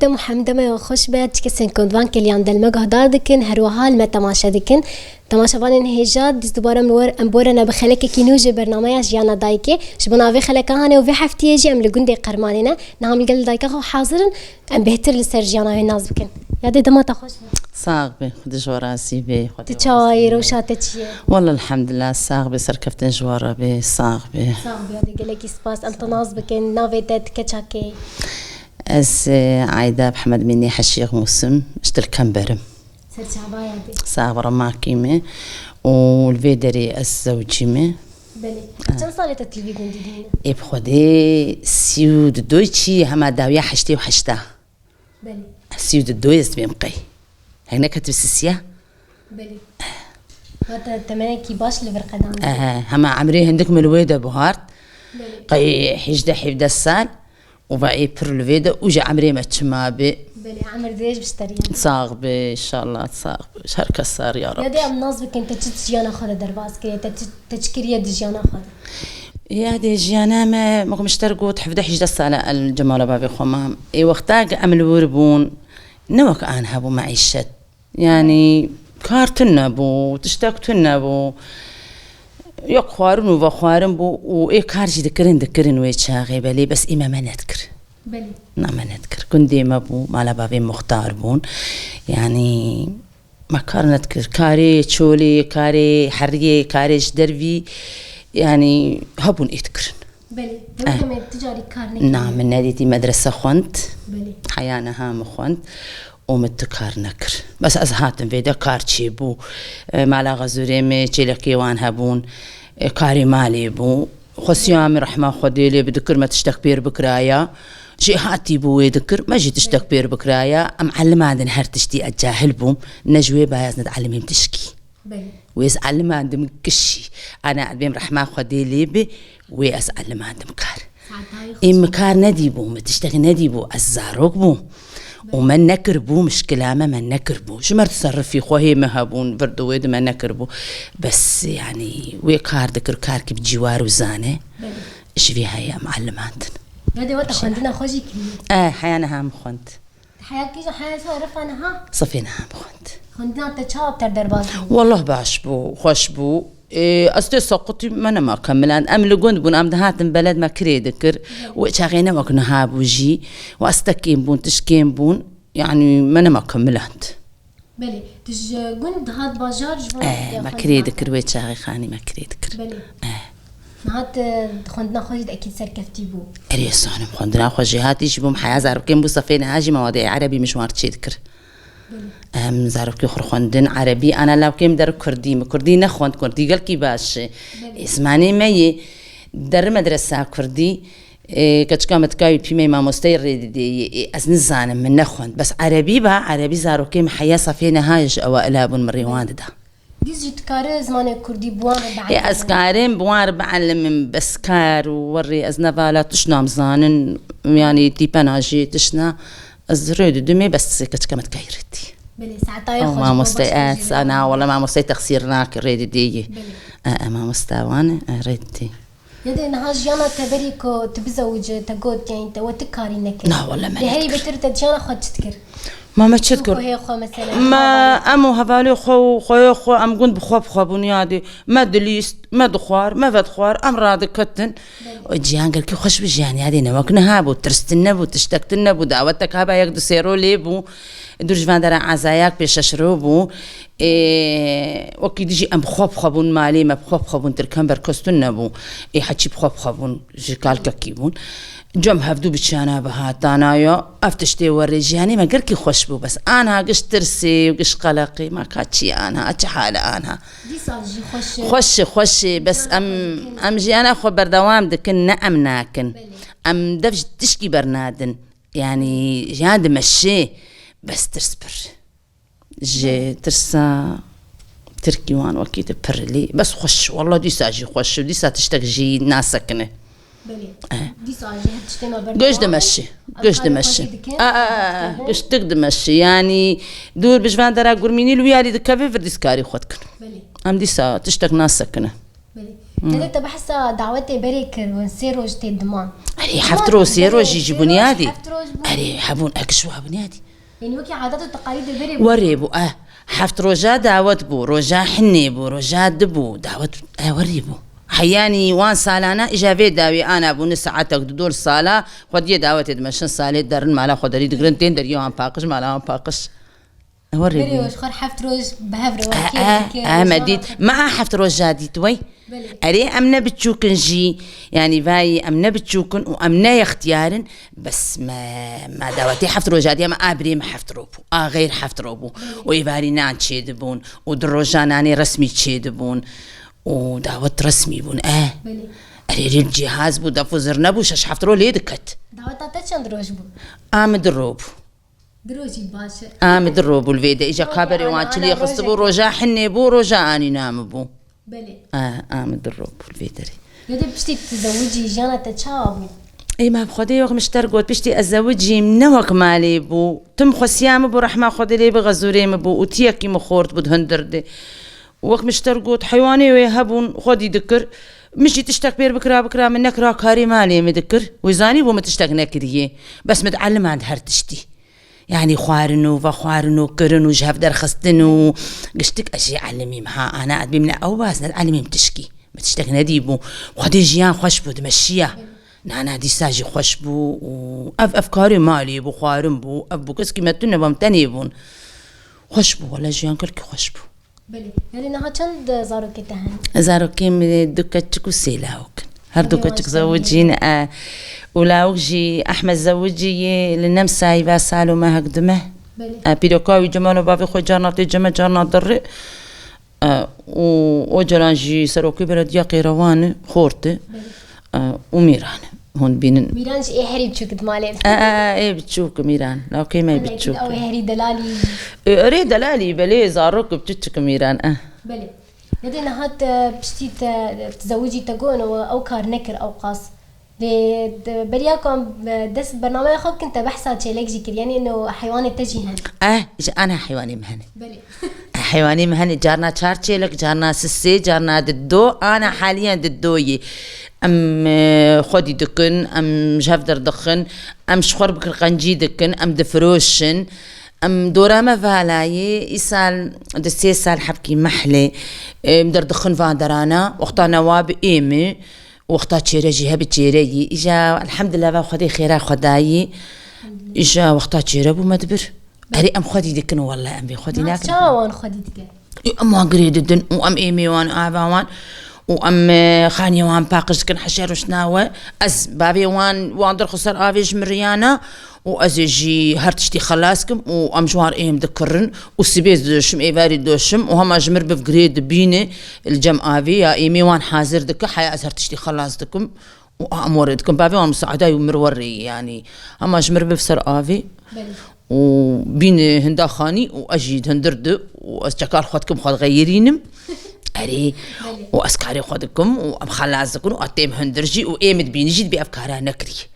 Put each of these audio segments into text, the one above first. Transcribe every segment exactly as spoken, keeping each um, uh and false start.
Dem û hemde me xweş be, çi kesên ku di van keliyan de li me guhdar dikin, her wiha li me temaşe dikin. Temaşevanên hêja, dîs dubare em li we, em bi we re ne bi xelekekî nû ji bernameya Jiyana Dayikê. Ji bona vê xeleka hanê û vê heftiyê jî em li gundê Qermanê ne. Niha em li gel dayika xwe hazir in, em bêhtir li ser jiyana wê nas bikin. Yadê dema te xweş be. Sax be, Xwedê ji we razî be, Xwedê Tu çawa yî, rewşa te çi ye? Walla elhamdulillah, sax be, serkeftin ji we re be, sax be. Sax be, yadê gelekî spas. Em te nas bikin, navê te, ti keça kê yî? Ez, e, Ayda Mihemed Mînî Heşîx Mûsim, ji Tilkember im. Serçava yadê. Sax be, remakî me û li vê derê ez zewcî me. Belê. Çend salê te tî vî gundî dîne? Ê bi Xwedê sî û du doy çî hema dawiya heştê û heşta. Belê. Sî û du doy ez dibêm qey. Hek neketibî sisiya? Belê. Hate temenekî baş li vir qedandî. Ehe, hema emrê hindik min li wê de buhart. Belê. Qey hêjdeh hevdeh sal. Û va ê pir li vê de û ji emrê me çima be. Belê, emir dirêj bi ji te re. Sax be, inşallah, sax be. Her kes sar ya Rab. Ya dê em nas bikin, te çi di jiyana xwe de derbas kiriye, te çi, te çi kiriye di jiyana xwe de? Ya dê jiyana me, me ku min ji te re got, hevdeh hêjdeh sal e li cemala bavê xwe mam. Ê wexta ku em li wir bûn, ne wek an hebû meîşet. Yanî kar tune bû, tiştek tune bû. Yok xwarin û vexwarin bû û ê kar jî dikirin, dikirin wê çaxê belê, bes ê me, me nedikir. Belê. Na me nedikir. Gundê me bû, mala bavê muxtar bûn. Yanî me kar nedikir. Karê çolê, karê heriyê, karê ji dervî, yanî hebûn ê dikirin. Belê. Eh. Dewrê me tu carî kar nekiriye? Na, min nedîtî, medrese xwend. Belê. Heya niha min xwend û min tu kar nekir. Bes ez hatim vê de kar çêbû. E, mala xezûrê me çêlekê wan hebûn. E, karê malê bû. Xwestiya min rehma Xwedê lê bi dikir me tiştek pêr bikiraya. Jêhatî bû wê dikir, me jî tiştek pêr bikiraya. Em elimandin her tiştî, ez cahil bûm. Ne ji wê bayaz ne dielimîm tişkî. Belê. Wê ez elimandim kişî. Ana ez bêm rehma Xwedê lê bi, wê ez elimandim kar. Saetayê xwe Ê min çi? Kar nedîbû, min tiştek nedîbû, ez zarok bûm. Û me nekiribû, mişkila me, me nekiribû. Ji me re teserrifî xwe hê me hebûn, vir di wê di me nekiribû. Bes, yanî, wê kar dikir, karkî bi cîwar û zane. Belê. Ji vî heye em elimandin. Yadê we te xwendina xwe jî kiriye? Eh, heya niha min xwend. Heya kî ji heya sa refa niha? Sifê niha min xwend. Xwendina te çawa bi te re derbas bû? Wallah baş bû, xweş bû. Ê, ez tê seqitî me nema kemiland. Em li gund bûn, em dihatin beled me kirê dikir. Wê çaxê ne wek niha bû jî. Û ez tekêm bûn, tişkêm bûn. Yanî me nema kemiland. Belê. Tu ji gund dihat bajar ji van Eh, me kirê dikir wê çaxê xanî me kirê dikir. Belê. Eh. Niha tu xwendina xwe jî de ekîd serkeftî bû. Erê, ez zanim xwendina xwe jêhatî jî bûm, heya zarokên bû sefê niha jî me wadê erebî min ji wan re çê dikir. Belê. Em zarokê xwe xwendin erebî, ana lawkê min der kurdî, min kurdî nexwend, kurdî gelkî baş e. Belê. Ê, zimanê me yê, der medresa kurdî, ê, keçika me dikawî pîmey mamosteyê rê didê yê, ê, ez nizanim, min nexwend. Bes erebî ba, erebî zarokê min heya sefê niha ji ewaila bûn, min rê wan dida. Dîs jî dikare zimanê kurdî bi wan re Ê, ez bielime? Karim bi wan re bielimin, bes kar û werê ez ne vala tişt nam zanin, yanî tîpena jî tişt na, ez rê didimê, bes keçika me dikayî rê dî. Belê, saetayê Ew xwe ji bo mamoste, baş e, kujê sa-, na, wele mamoste texsîr nake, rê didê yê. Belê. E, e, mamoste wan, e, rê didê. Yadê niha jiyana te berî ku tu bizewice, te got, yanî te we ti karî nekir. Na, wele me Lê herî nekir. Bêtir te jiyana xwe çi dikir? Ma me çi dikir? Xweyê xwe mesela, Me, hevalê. Em û hevalê xwe û xweyê xwe, em gund bi xwe bi xwe bûn yadê. Me dilîst, me dixwar, me vedixwar, em radiketin. Belê. O ciyan gelkî xweş bi jiyan yadê ne wek niha bû, tirstin nebû, tiştektin nebû, dawetek haba yek du sê ro lê bû. Dûr ji van dera ezayak pêşeşro bû. Ê, wekî dijî em bi xwe bi xwe bûn malê me, bi xwe bi xwe bûn, tirkan berkostin nebû. Ê, heçî bi xwe bi xwe bûn, ji kalkekî bûn. Cem hevdû bi çiyana bi hatana ya, ev tiştê werê jiyanê me gelkî xweş bû, bes anha giş tirsê û giş qeleqê, ma ka çi anha, çi hal e anha? Dîsa jî xweş e. Xweş e, xweş e, bes em, em jiyana xwe berdewam dikin, ne em nakin. Belê. Em dev ji tişkî bernadin. Yanî jiyan dimeşê, bes tirs pir. Ji tirsa Tirkî wan wekî tu pir lî. Bes xweş, wallah dîsa jî xweş, dîsa tiştek jî nasekine. Belê. Eh. Dîsa jî her tiştê me berdewam. Göç dimeşi, göç dimeşi. A, a, a, a, göç tik dimeşi. Yanî dûr bi ji van dera gurmînî li wî alî dikeve vir dîskarî xwe dikin. Belê. Em dîsa tiştek nasekine. Belê. Hmm. Tede te behsa dawetê berê kir, win sê roj tê diman. Erê, Ê, heft roj, sê rojî ji bunyadê. Heft roj bû. Erê, hebûn, ek ji wa bunyadî. Yanî wekî adet û teqalîdê berê bû. Werê bû, eh. Heft roja dawet bû, roja hinê bû, roja di bû, dawet, eh, werê bû. Heyanî wan salana îja vê dawî ana bû, ni saetek di dor sala, xwediyê dawetê dimeşin, salê derin, mala xwe derî digirin, tên deriyê wan paqij, mala wan paqij. Werê bû. Berê ji xwe heft roj bi hev re. Eh, wekê, eh, wekê, eh, me dît. Me a heft roja dît wey. Belê. Erê, em ne biçûk in jî, yanî vayî em ne biçûk in û em ne yextiyar in, bes me, me dawetê heft roja diya me, a birê me heft ro bû, a xeyr heft ro bû. Belê. Û êvarî nan çêdibûn û di roja nanê resmî çêdibûn û dawet resmî bûn, eh. Belê. Erê, rê cihaz bû, def û zirne bû, şeş heft ro lê diket. Daweta te çend roj bû? A min di ro bû. Di rojî baş e. A min di ro bû li vê de. Îja ka berê wan çiliyê xistibû, roja hinê bû, roja anîna min bû. Belê. A, a min di ro bû li vê derê. Yadê piştî tu zewicî, jiyana te çawa bû? Ê, ma bi Xwedê wek min ji te re got, piştî ez zewicîm, ne wek malê bû. Tim xwesiya min bû, rehma Xwedê lê bi xezûrê min bû û tiyekî min xort bû di hundir de. Wek min ji te re got, heywanê wê hebûn, xwedî dikir. Min jî tiştek pêr bikira, bikira, min nekira, karê malê min dikir. Wê zanî bû min tiştek nekiriye. Bes min dieliman di her tiştî. Yanî xwarin û vexwarin û kirin û ji hev derxistin û giştik ez jê elimîm. Ha, ana ez bîm ne ew bas, ne elimîm tişkî. Min tiştek nedîbû. Xwedê jiyan xweş bû, dimeşiya. Nana dîsa jî xweş bû û ev, ev karê malê bû, xwarin bû, ev bû, keskî me tune bû, em tenê bûn. Xweş bû, wele jiyan gelkî xweş bû. Belê. Yanî niha çend zarokê te hene? Zarokê min du keçik û sê lawik in. Her du keçik zewicîn, e, û lawik jî Ehmed zewicî yê li Nemsayî va sal û mehek dime. Belê. E, pîroka wî Cemal û bavê xwe carna tê ceme, carna dirrê. E, û Ocalan jî serokê belediya Qeyrewan e, xort e. Belê. E, û Mîran e. Hûn dibînin. Mîran jî ê herî biçûk di malê. E, e, e, ê biçûk Mîran. Lawkê me biçûk. Ew ê herî delalî. E, erê delalî, belê, zarok biçûk Mîran, e. Belê. Nedê niha te piştî te, te zewicî te got, ew kar nekir ew qas. Lê de, beriya ku em, e, dest bernameya xwe bikin, te behsa çêlek jî kir. Yanî no heywanê te jî hene. Eh, ji ana heywanê min hene. Belê. Eh, heywanê min hene, carna çar çêlek, carna sisê, carna dido, ana haliyen dido yê. Em, e, xwedî dikin, em ji hev derdixin, em ji xwe re bi qirqencî dikin, em difiroşin. Em dora me vala yê, îsal di sê sal hebkî mehlê, em derdixin van derana, wexta newa bi êm e. Wexta çêre jî hebi çêre yî. Îja elhamdulillah va Xwedê xêra xwe dayî. Îja wexta çêre bû me dibir. Erê em xwedî dikin welle em vê xwedî nakin. Çawa wan xwedî dike? Em wan girê didin û em êmê wan ava wan û em, e, xaniyê wan paqij dikin heşê ruşna we. Ez bavê wan, wan derxist ser avê ji min riyana. Û ez ê jî her tiştî xelas kim û em ji wan êm dikirin û sibê didoşim, êvarî didoşim û hema ji mir biv girê dibîne li cem avê ya êmê wan hazir dike, heya ez her tiştî xelas dikim û a em werê dikim. Bavê wan misaedayî û mir werê, yanî hema ji mir biv ser avê. Belê. Û bîne hinda xanî û ez jî di hundir di û ez çekar xwe dikim, xwe dixeyirînim. Erê. Belê. Û ez karê xwe dikim û em xelas dikin û ez têm hundir jî û êm dibîne jî dibê ev kara nekirî.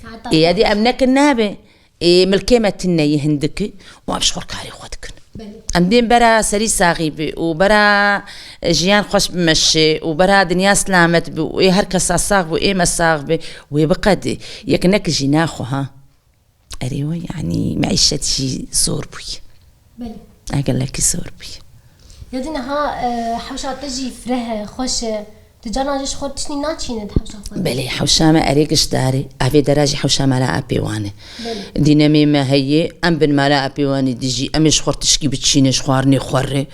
Saeta Ê, yadî em nekin nabe. Ê, milkê me tune yê hindikî û em ji xwe karê xwe dikin. Belê. Em dên bera serî saxî bi û bera jiyan xweş bimeşe û bera dinya silamet bi û ê her kesa sax bi û ê me sax bi wê biqedê. Yek nek jî naxwe ha. Erê we, yanî meîşet jî zor bûye. Belê. Egelekî zor bûye. Ya dî niha, e, hewşa te jî fireh e, xweş e. Tu carna jî ji xwe tiştî naçîne di hewşa xwe de? Belê, hewşa me erê gişdar e. Avê dera jî hewşa mala apê wan e. Belê. Dînemê me heye, em bin mala apê wan e dijî. Em ê ji xwe tişkî biçîne ji xwarinê xwe re.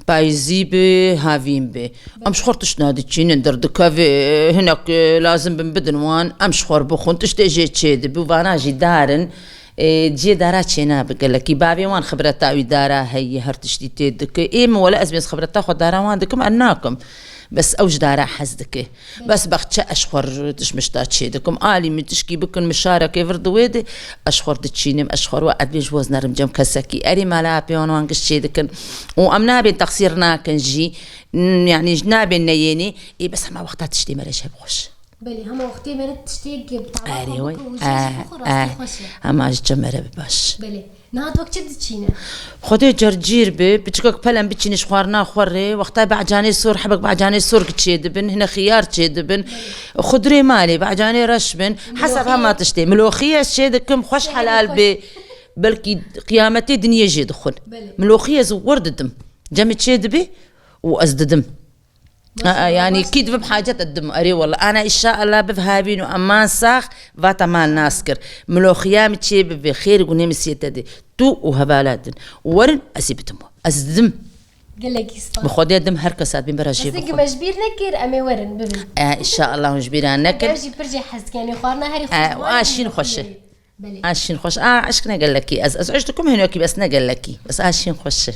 Payîzî bi, havîn bi. Em ji xwe tişt nadiçînin, derdikeve, hinek, e, lazim bin bidin wan, em ji xwe bixwin, tiştê jê çê dibi, vana jî dar in. E, ciyê dara çênabe gelekî. Bavê wan xibreta wî dara heye, her tiştî tê dike. Ê min wele ez bêz xibreta xwe dara wan dikim, ez nakim. Bes ew ji dara hez dike. Bes bexçe ez ji xwe r-, tişmişta çê dikim. Alî min tişkî bikin, mişarekê vir di wê de, ez ji xwe r diçînim, ez ji xwe r we ez bê ji wez nerim cem kesekî. Erê mala apê wan wan giş çê dikin. Û em nabên texsîr nakin jî. N-, yanî ji nabên neyênê. Ê bes hema wexta tiştê me re ji hev xweş. Belê, hema wextê me re tiştê ki bi tava Erê xwe wey, bike û jî eh, ji xwe rastî eh. Xweş e. Hema ji cem me re bi baş. Belê. Niha tu çi diçîne? Xwedê cercîr bi, piçikek pelem biçîne ji xwarina xwe rê, wextay becanê sor, hebek becanê sor çê dibin, hine xiyar çê dibin, xudrê malê, becanê reş bin, hesab hema tiştê. Miloxî ez çê dikim, xweş helal bê, belkî qiyametê dinyê jê dixwin. Belê. Miloxî ez wir didim. Cemê çê dibê û ez didim. Aa, yani kî divim hacet edim. Erê wala. Ana inşallah biv havîn û eman sax vata mal nas kir. Miloxiya mi çê bibi. Xêr û gunê mi siyete de. Tu û hevala din. Werin ez ê bidim. Ez didim. Gelekî spas. Bi Xwedê dim her kes hat bin bera jê Kesî bixwe. Ki me ji bîr nekir, em ê werin bibin. E, inşallah hûn ji bîra nekin. Ev jî pir jê hez dikin. Yanî xwarina herî xweş. E, a şîn xweş e. Belê. A şîn xweş. A eşk ne gelekî. Ez, ez eşk dikim hinokî bes ne gelekî. Bes a şîn xweş e.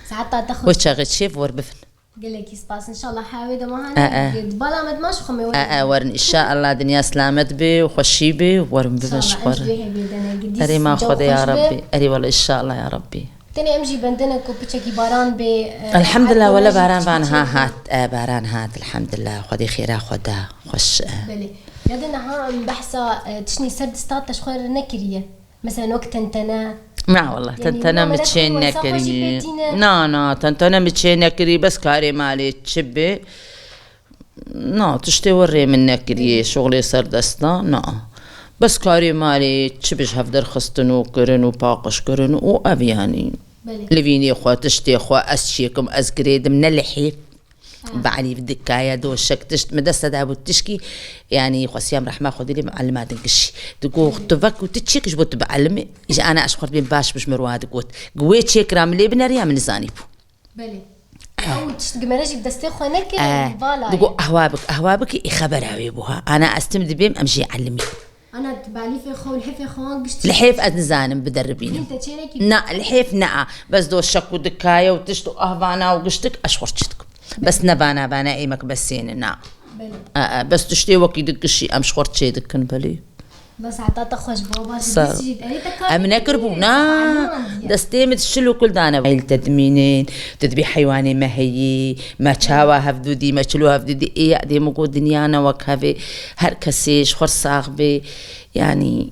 Saeta te xweş. Wê çaxê çê wer bifin. Gelekî spas. Înşallah hawê de E, e. Di bala me dima ji xwe me E, e, werin. Înşallah dinya selamet be û xweşî be û werin bibin ji xwe re. Erê ma Xwedê ya Rabbî. Erê wala înşallah ya Rabbî. Tenê em jî bendene ku piçekî baran bê, e, Elhamdulillah, wele baran van ha hat. E, baran hat, elhamdulillah. Xwedê xêra xwe da. Xweş e. Belê. Ya de niha em behsa, e, tiştî ser dista te ji xwe re nekiriye. Mesela wek tentene. Na wallah, tentene mi çê nekirî. Na, na, tentene mi çê nekirî, bes karê malê çi bi. Na, tiştê we rê min nekiriye, şoxlê ser desta, na. Bes karê malê çi bi ji hevderxistin û kirin û paqij kirin û ev yanî. Belê. Livînê xwe, tiştê xwe, ez çêkim, ez girêdim, ne li hêv. Belî dikaya doşek tişt mi dest de bû tişkî, yanî xwesiyam rehma Xwedê lê muellima din kişî. Digot, tu vek û tu çêk ji bo tu biellimî, ji ana ez xwert bêm baş bi ji mir wa digot. Gi wê çêkira min lê bineriya min nizanî bû. Belê. Ew tişt gi me re jî bi destê xwe nekir, Eh, vala ye. Digot, ehwa bik, ehwa bik, ê xebera wê bû ha. Ana ez tim dibêm, em jê ellimî. Ana tu belîfê xwe û lihêfê xwe wan gişt Li hêf ez nizanim bideribînim. Hîn te çênekî Na, li hêf ne. Bes do şek û dikaye û tişt û ahvana û giştik ez xurt çi dikim. Bes ne vana vana êmek besêne na. Belê. E, e, bes tiştê wekî dikişî em ji xurt çê dikin belê. Bes heta te xweş bû, baş Sağ ol. Em nekir bû, na. Destê min şil û kul dane. El te dimînin, tu dibî heywanê me heyî, me çawa hevdû dî, me çilo hevdû dî, ê ya dê min got dinya ne wek hevê. Her kesê ji xwe sax bê. Yanî,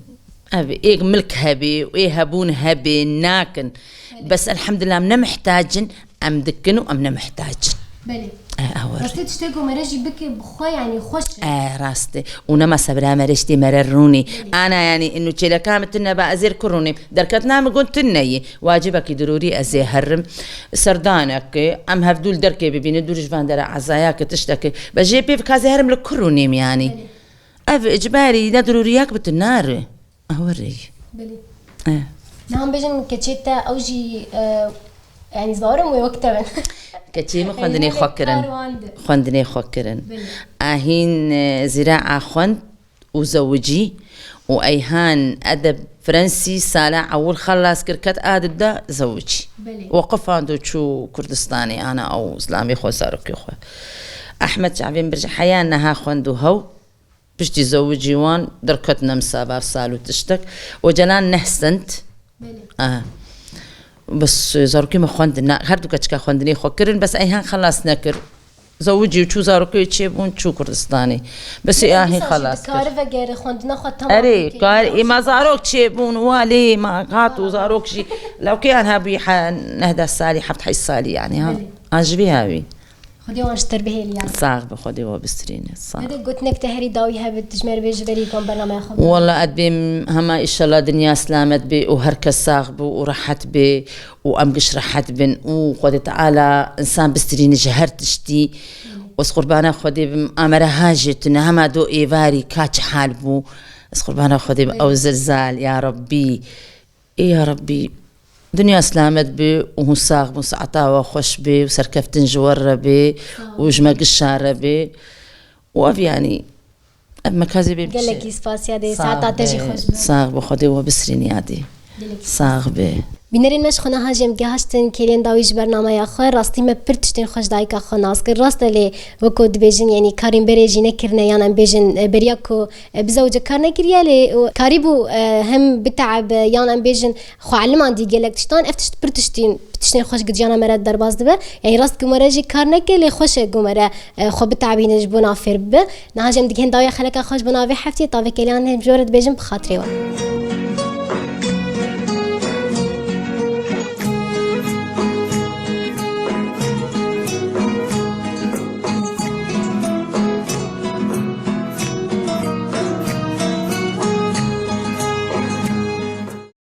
ev êk milk hebê, ê hebûn hebê, nakin. Belê. Bes elhamdulillah, em ne mihtacin, em dikin û em ne mihtacin. Belê. E, ew Rastê tiştê ku mere jî bike bi xwe, yanî xweş e. E, rast e. Û nema sebra mere ji tê mere rûnê. Belê. Ana, yanî, inu çêleka min tune ba, ez êr ku rûnêm. Derketina min gun tune yê. Wacibekî dirûrî ez ê herim. Serdanek e, em hevdû li derkê bibînin, dûr ji van dera ezaya ke tiştek e. Be jê pê vika ez ê herim li ku rûnêm, yanî. Belê. Ev icbarî ne dirûriyek bi tu nare. Ew rê. Belê. Eh. Niha em bêjin keçê te ew jî, e, yanî zarim wê wek te bin. Keçê min xwendinê xwe kirin. Xwendinê xwe kirin. Belê. Ahîn, e, zîraa xwend û zewicî û Eyhan edeb Frensî sala ewil xelas kir, ket a dida zewicî. Belê. Weqifan do çû Kurdistanê, ana ew zilamê xwe, zarokê xwe. Ehmed çavên birji heya niha xwend û hew. Piştî zewicî wan derketine misava sal û tiştek. Ocalan neh sent. Belê. Aha. Bes, zarokê me xwendin, na, her du keçika xwendinê xwe kirin, bes Eyhan xelas nekir. Zewicî û çû zarokê çê bûn, çû Kurdistanê. Bes ê Eyhan xelas kir. Kari vegere xwendina xwe tamam Erê, bike. Kar, ê ma zarok çê bûn, walê ma hat û zarok jî. Lewkê an hebûyî he, neh deh salî, heft heşt salî, yanî, ha. Belê. An ji vî hawî. Xwedê wan ji te bihêliya. Sax be, Xwedê we bistirîne. Sax. Dede, gotinek te herî dawî hebe, tu ji me re bê ji berî ku em bernameya xwe bikin. Walla ez bêm hema, înşallah dinya selamet bê û her kes sax bû û rehet bê û em giş rehet bin û Xwedê Teala însan bistirîne ji her tiştî. Û ez qurbana Xwedê bim, a mere ha jê tune, hema do êvarî ka çi hal bû. Ez qurbana Xwedê bim, ew zilzal, ya Rabbî. Ê ya Rabbî, dinya selamet be û hûn sax bin, saeta we xweş be û serkeftin ji we re be û ji me gişa re be. Û ev, yanî, ev me ka zê bê biçe. Gelekî spas yadê, saeta te jî xweş be. Sax be, Xwedê we bisirîn yadê. Gelekî spas. Sax be. Bînerên me, ji xwe niha jî em gihaştin kêlên dawî ji bernameya xwe. Rastî me pir tiştên xweş dayika xwe nas kir. Rast e lê weko dibêjin, yanî karên berê jî nekirine, yan em bêjin, e, beriya ku E, bizewce kar nekiriye lê, e, karîbû, e, hem biteebe, yan em bêjin xwe elimandî gelek tiştan, ev tişt pir tiştîn, tiştên xweş gi jiyana me re derbas dibe. Yanî rast ku me re jî kar neke lê xweş e ku me re, e, xwe biteebîne ji bona fêr bibe. Niha jî em digihên dawiya xeleka xwe ji bo navê heftiyê, tavê kêliyan hêm ji we re dibêjin bi xatirê we.